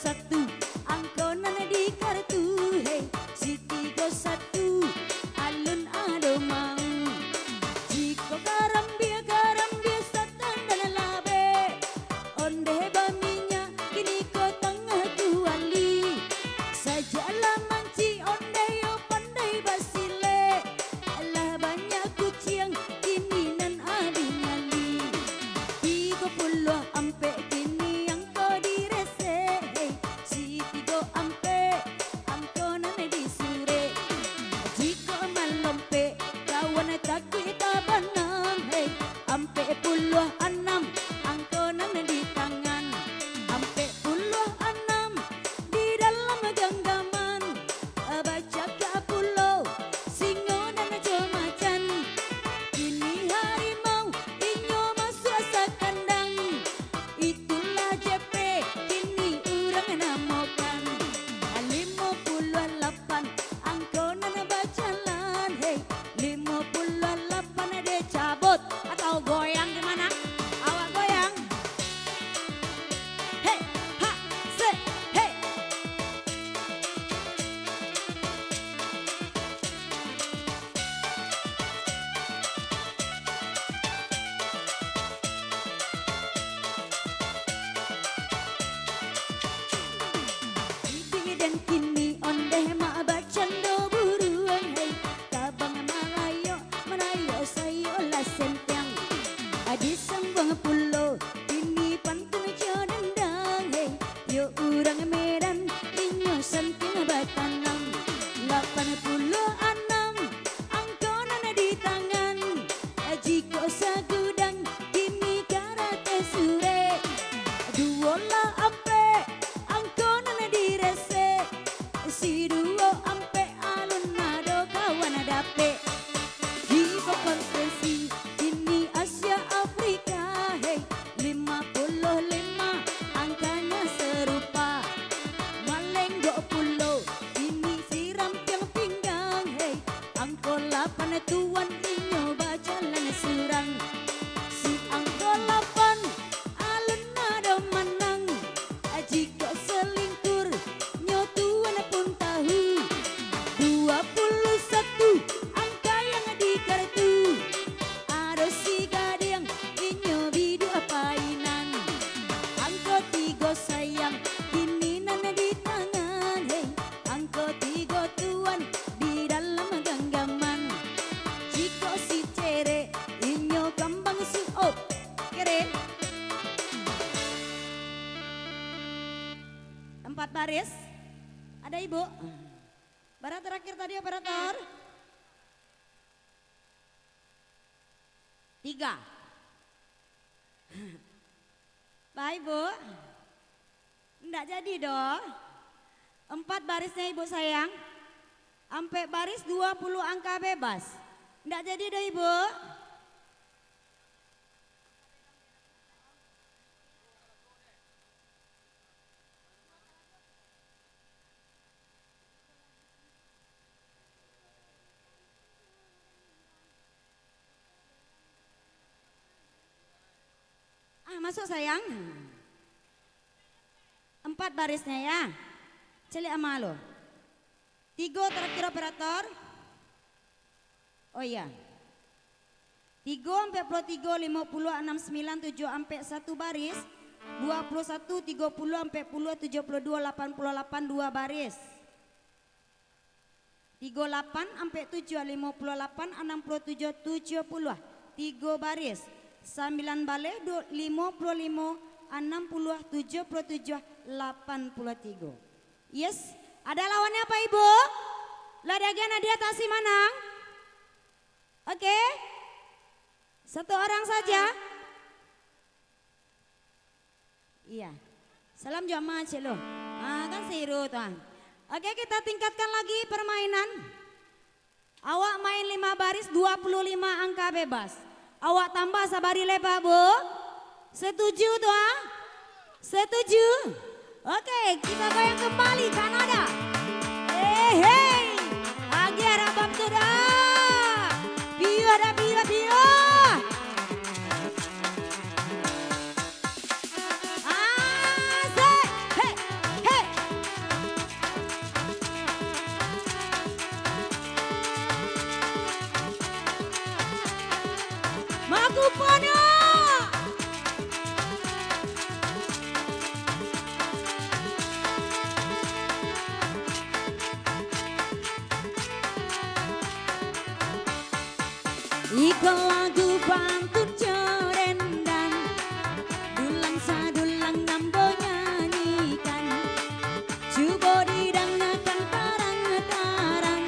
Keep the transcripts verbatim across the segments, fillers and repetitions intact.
satu, angko nan di kartu, hei, si tigo satu, alun ado mau. Jiko karambia-karambia satandan labek, ondeh baminyak, kini ko tangah kuali. Sajak lah mancik ondeh yo pandai basilek, lah banyak kuciang, kini nan abih nyali. Tigo puluah ampek kini angko diresek, hei, si tigo ampek, angko nan disurek. Jiko malompek, kawan takuik tabanam, hei, ampek puluah anam, angko nan di tangan. Ampek puluah anam, di dalam ganggaman, bacakak pulo singo nan jo macan. Kini harimau inyo masuak sakandang, itulah J P kini urang namokan. Limo puluah lapan angko nan bajalan, hei, limo puluah lapan dicabut atau goyang di mana? Awak goyang. Hei, ha, se, hei. Ibi den kini ondeh mak bacando buruang, hei, tabang malayok, malayok sayo lah sentiang. Adi sambuang pulo, kini pantun jo dendang, hei, yo urang Medan, inyo santiang batanam. Lapan puluah anam, angko nan di tangan, jiko sagudang, kini karateh surek. Duo lah ampek, angko nan diresek, si duo ampek alun ado kawan dapek. Jiko konversi, kini Asia Afrika, hei, lima puluah lima angkanya sarupa. Malenggok pulo, kini si rampiang pinggang, hei, angko lapan tuan inyo bajalan surang. Si angko lapan alun ado manang, jikok salingkur nyo tuan pun tahu. Dua puluh satu angka yang di kartu, ado si gadiang inyo biduak painan. Angko tigo sayang kini nan di tangan, hei. Angko tigo tuan di dalam ganggaman. Jikok si cerek, inyo kambang suok. Keren. Empat baris. Ada ibu. Bara terakhir tadi, operator? Tiga. Baik, Bu. Ndak jadi doh. Empat barisnya, Ibu sayang. Ampek baris, dua puluh angka bebas. Ndak jadi doh, Ibu. Ah, masuk, sayang. Empat barisnya, ya. Caliak ama lo. Tigo terakhir, operator. Oh iya. Tigo, ampek puluah tigo, limo puluah, anam, sambilan, tujuah, ampek, satu baris. Dua puluh satu, tigo puluah, ampek puluah, tujuah puluah duo, lapan puluah lapan, dua baris. Tigo lapan, ampek tujuah, limo puluah lapan, anam puluah tujuah, tujuah puluah, tigo baris. Sambilan baleh, du-, limo puluah limo, anam puluah, tujuah puluah tujuah, lapan puluah tigo. Yes. Ada lawannya apa, Ibu? Lah diagiah hadiah taksi manang? Oke. Satu orang saja. Iya. Salam jo ama, Cik, lo. Ah, kan seiru tu, ah. Oke, kita tingkatkan lagi permainan. Awak main lima baris, dua puluh lima angka bebas. Awak tambah sabari lai, Pak, Bu? Setuju tu, ah? Setuju? Oke, kita goyang kembali, Kanada. Eh, hei. Agiah rabam tu dah. Piuh dah, piuh, piuh. Asik. Hei, hei. Panyo. Iko lagu pantun jo dendang, dulang sadulang ambo nyanyikan. Cubo didangakan tarang-tarang,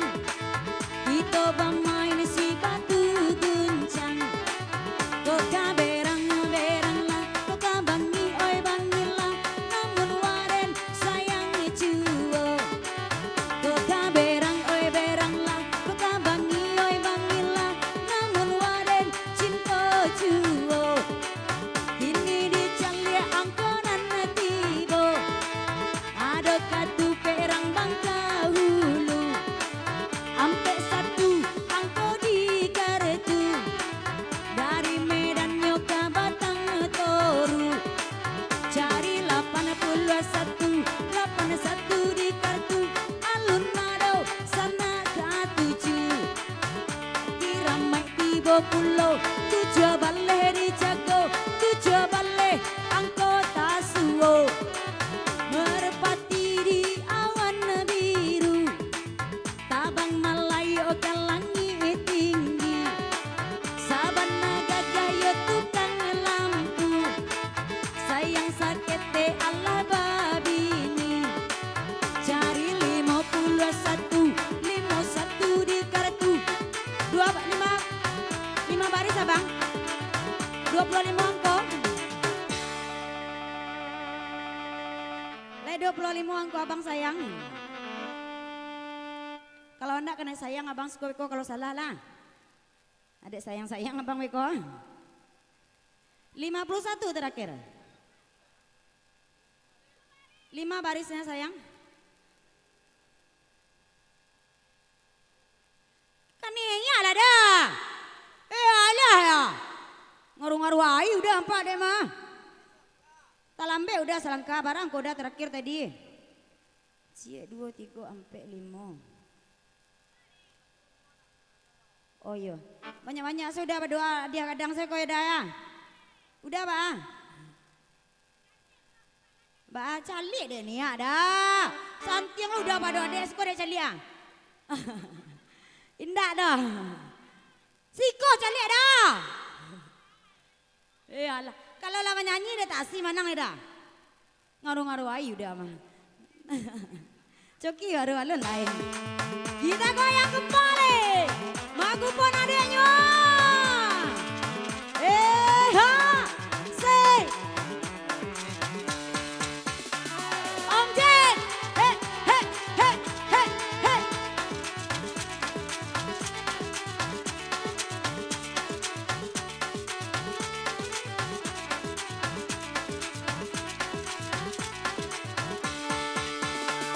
kito bamain si batu guncang. Ko ka berang, berang lah, ko ka bangi, oi bangi lah, namun waden sayang cuo. Ko ka berang, oi berang lah, ko ka bangi, oi bangi lah, namun waden cinto cuo. Kini dicaliak angko nan tibo. Ado katu perang Bangkahulu, ampek satu angko di kartu. Dari Medannyo ka Batang Toru, cari lapan puluah satu, lapan satu di kartu. Alun ado sanak katuju. Kiramaik tibo pulo, tujuah baleh dijago, tujuah baleh angko tasuo. Merpati di awan biru, tabang malayok ka langik tinggi. Sabana gagah yo tukang lampu, sayang saketek alah babini. Cari limo puluah satu, limo satu di kartu. Dua, lima, lima baris, Abang. Dua puluah limo angko. Lai dua puluah limo angko, Abang sayang. Kalau ndak kanai sayang, Abang siko-siko kalau salah lah. Adek sayang-sayang Abang beko. Lima puluh satu terakhir. Lima barisnya, sayang. Kan inyak lah dah. Eh, alah ya. Ngaruh-ngaruh ai udah ampak dek mah. Talambek udah salangkah, barang ko udah terakhir tadi. Ciek, duo, tigo, ampek, limo. Oh iyo. Banyak-banyak sudah badoa di gadang sajo ko ya dah ya. Udah, Ba? Ba, caliak dek niak dah. Santiang lu udah pado adek siko dek caliak ah. Indak dah. Siko caliak dah. Eh alah, kalau lah manyanyi dek taksi manang dah. Ngaruh-ngaruh ai udah mah. Coki baru alun lain. Kita goyang kembali. Magupon adeknyo. Eh, ha. Sik. Om Jin. Hei, hei, hei, hei, hei.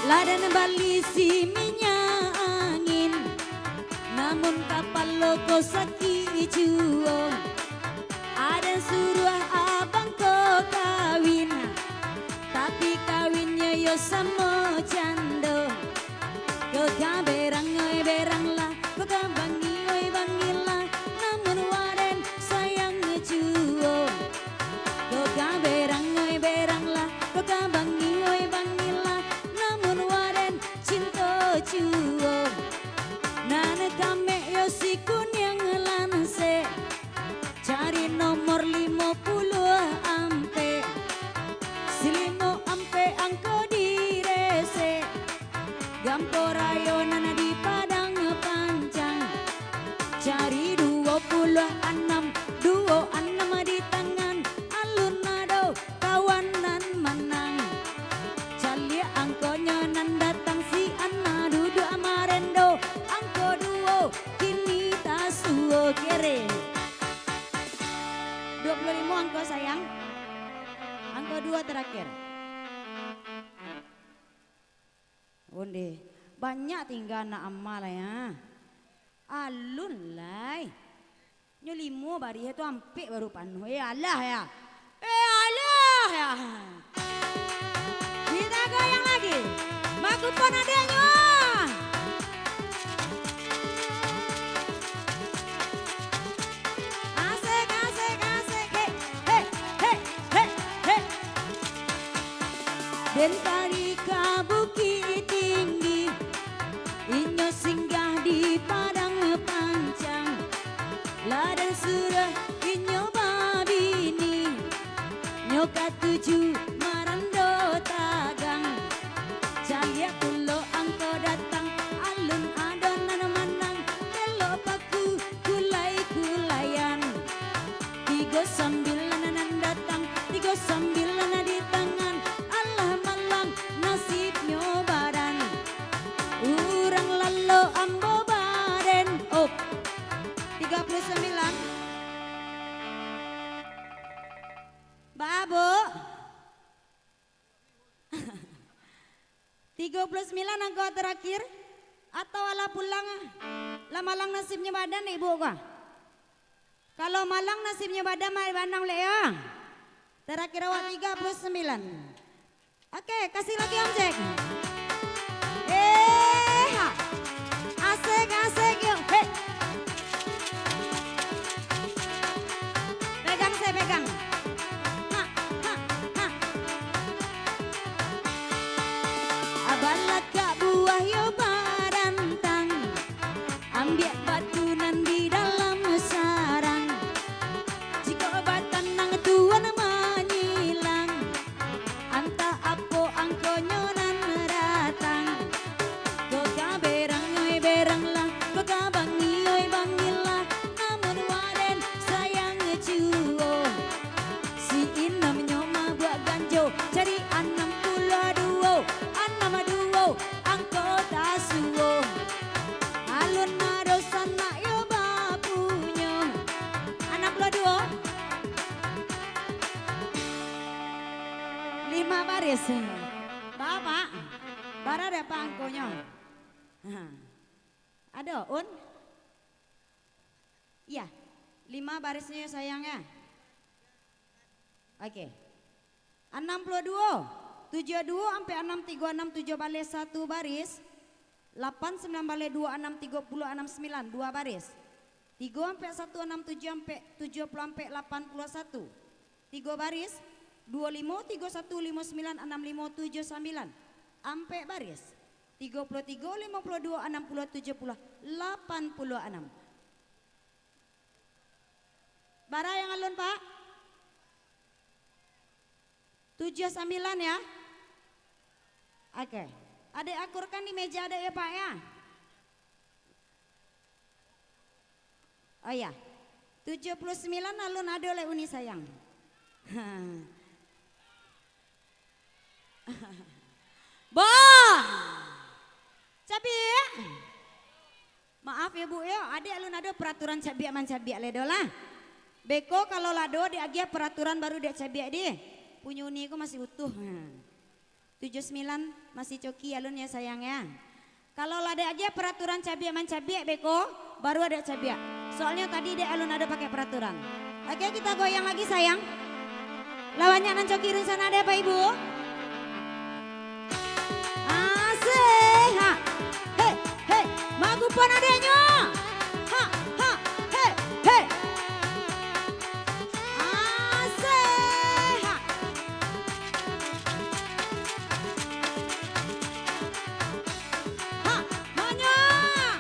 Lah den bali si minyak angin, namun kapalo ko sakik juo. Aden suruah abang ko kawin, tapi kawinnyo yo samo cando. Ko ka berang, oi, beranglah, ko ka bangi, oi, bangilah, namun waden sayang juo. Ko ka berang, oi, beranglah, ko ka bangi, oi, bangilah, namun waden cinto juo. Nan kamek yo si kuniang lansek, cari nomor limo puluah ampek. Si limo ampek angko diresek. Gampo rayo nan di Padang Panjang. Cari duo puluah anam, duo anam di tangan. Alun ado kawan nan manang. Caliak angkonyo nan datang, si Ana duduak marendo. Angko duo kini tasuo kere. Duo puluah limo angko, sayang. Angko duo terakhir. Onde, banyak tingga anak ama lai, ah. Alun lai. Nyo limo barih tu ampek baru panuh. Eh, alah ya. Eh, alah ya. Kita goyang lagi. Magupon adeknyo. Asik, asik, Den pari ka Bukik Tinggi, inyo singgah di Padang Pancang. Lah den suruah inyo babini, nyo katuju marando tagang. Caliak pulo angko datang, alun ado nan manang, delok paku kulai-kulaian. Tigo sambilan nan datang, tigo sambilan di tangan, alah malang nasibnyo badan. Urang lalo ambo baden, oh, tiga puluh sembilan. Baa, Bu? Tigo puluh sembilan angko terakhir, atau alah pulang, ah? Lah malang nasibnyo badan, Ibu, ko? Kalau malang nasibnyo badan, mari banang lek, yo. Terakhir awak tiga puluh sembilan. Oke, kasih lagi, Om Jack. Eh, ha. Asik, asik, yuk. Hei. Pegang, saya pegang. Ha, ha, ha. Abalakak buah yo barantang, ambiak batu nan di dalam sarang. Jikok batanang tuan manyilang, antah apo angkonyo nan datang. Ko ka berang, oi beranglah, ko ka bangi, oi bangilah, namun waden sayang juo. Si inamnyo mabuak ganjo, cari anam puluah duo, anam duo angko tasuo. Alun ado sanak yo bapunyo. Anam puluah duo. Lima baris. Bapak, bara dapek angkonyo? Ha. Ado, Un? Iya. Lima barisnyo, sayang, ya. Oke. Anam puluah duo. Tujuah duo ampek anam, tigo anam, tujuah baleh satu baris. Lapan sambilan baleh duo anam, tigo puluah anam sambilan, dua baris. Tigo ampek satu anam tujuah ampek, tujuah puluah ampek lapan puluah satu. Tigo baris. Duo limo, tigo satu, limo sambilan, anam limo, tujuah sambilan. Ampek baris. Tigo puluah tigo, limo puluah duo, anam puluah, tujuah puluah, lapan puluah anam. Bara yang alun, Pak? Tujuah sambilan, ya? Oke. Adek akurkan di meja adek, ya, Pak, ya? Oh, iya. Tujuah puluah sambilan alun ado lai, Uni, sayang. Boh! Cabiak. Maaf yo, Bu, yo, adek alun ado peraturan cabiak mancabiak lai doh lah. Beko kalau lah ado dek agiah peraturan baru dek cabiak dih. Punyo Uni ko masih utuh. Ha. Tujuah sambilan masih coki alun ya, sayang, ya. Kalau lah dek agiah peraturan cabiak mancabiak beko, baru adek cabiak. Soalnyo tadi dek alun ado pakai peraturan. Oke, kita goyang lagi, sayang. Lah banyak nan coki run sana, dek, Bapak Ibu. Asik, ha. Hei, hei, magupon adeknyo. Ha, ha, hei, hei. Asik, ha. Ha, banyak.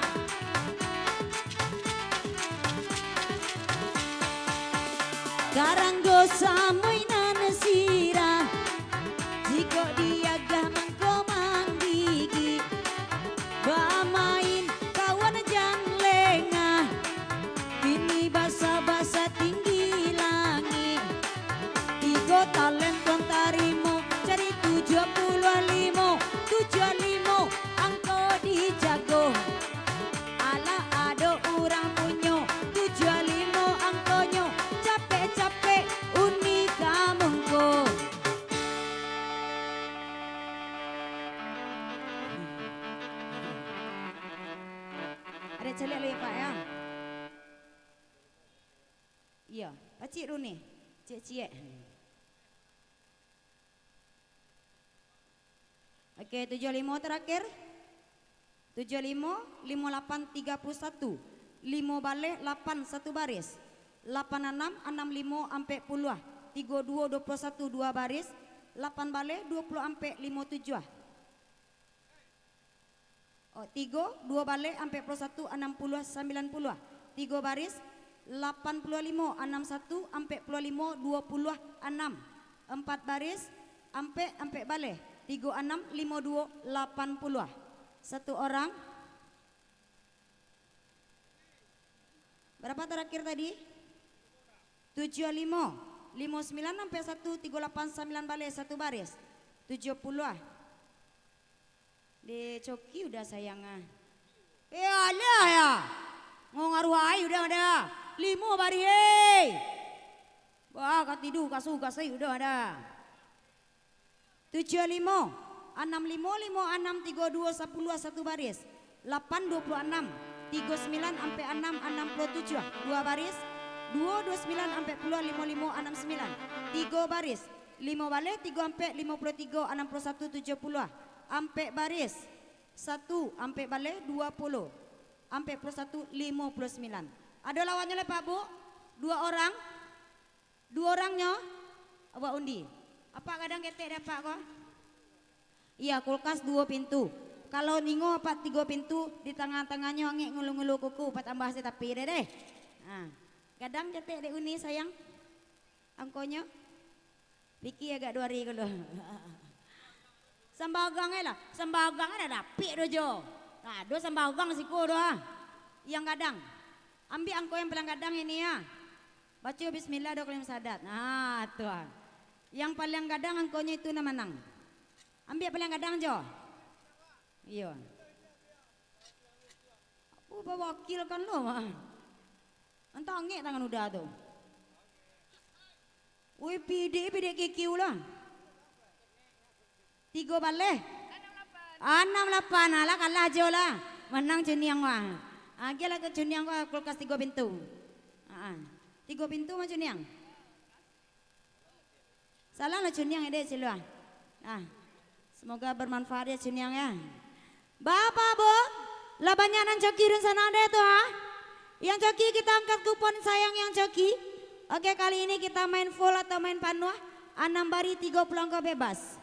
Karanggo samuik nan sirah, jikok diagah mangko manggigik. Bamain kawan jan lengah, kini basa-basa tinggi langik. Tigo talenta tarimo, cari tujuah puluah limo, tujuah limo angko dijago. Alah ado urang punyo, tujuah limo angkonyo, capek-capek Uni ka mungko. Adek caliak lai, Pak, ya. Iyo, pacik Uni, ciek-ciek. Oke, tujuah limo terakhir. Tujuah limo, limo lapan tiga puluh satu, limo baleh lapan satu baris, lapan anam anam limo ampek puluah, tigo duo duo puluah satu dua baris, Lapan baleh, duo puluah ampek, limo tujuah. Oh, tigo, duo baleh, ampek puluah satu, anam puluah, sambilan puluah. Tigo baris, lapan puluah limo, anam satu, ampek puluah limo, duo puluah anam. Empat baris, ampek, ampek baleh, tigo anam, limo duo, lapan puluah. Satu orang. Berapa terakhir tadi? Tujuah limo, limo sembilan ampek satu, tigo lapan sambilan baleh, satu baris. Tujuah puluah. Dek Coki udah sayang ah. Eh, alah ya. Ngong aruah ai udah ada. Limo baris, hei. Wah, katidu kasu kasai udah ada. Tujuah limo, anam limo, limo anam, tigo duo, sapuluah, satu baris. Lapan duo puluah anam, tigo sembilan ampek anam, anam puluah tujuah, dua baris. Duo duo sembilan ampek puluah, limo limo anam sembilan, tigo baris. Limo baleh, tigo ampek, limo puluah tigo, anam puluah satu, tujuah puluah, ampek baris. Satu ampek baleh, duo puluah. Ampek puluah satu, limo puluah sembilan. Ado lawannyo lai, Pak, Bu? Dua orang? Dua orang nyo? Awak undi. Apak gadang ketek dek apak ko? Iya, kulkas duo pintu. Kalau ningo apak tigo pintu, di tangah-tangahnyo angek ngulu-ngulu kuku, patambah se tapi deh, deh. Ha. Gadang ketek dek uni sayang. Angkonyo? Piki agak duo hari ko lo. Sambagang e lah. Sambagang e lah dapik do jo. Ado sambagang siko do ah. Yang gadang. Ambiak angko yang paling gadang ini ah. Baco bismillah do kalimat syahadat. Nah, tu ah. Yang paling gadang angkonyo itu nan manang. Ambiak paling gadang jo. Iyo. Apo bawakilkan lo mah. Antah angek tangan uda tu. Wih, pidek, pidek kikiu lah. Tigo baleh. Anam lapan, alah kalah jo lah. Manang cuniang wah. Agiah lah ka cuniang wah kulkas tigo pintu. Ha, tigo pintu mah cuniang. Salam lah cuniang dek siluah. Ah, semoga bermanfaat ya cuniang ya. Bapak, Bu, lah banyak nan coki dunsanak deh tu ha. Yang coki kita angkat kupon sayang yang coki. Oke, kali ini kita main full atau main panuah. Anam bari tigo puluah angko bebas.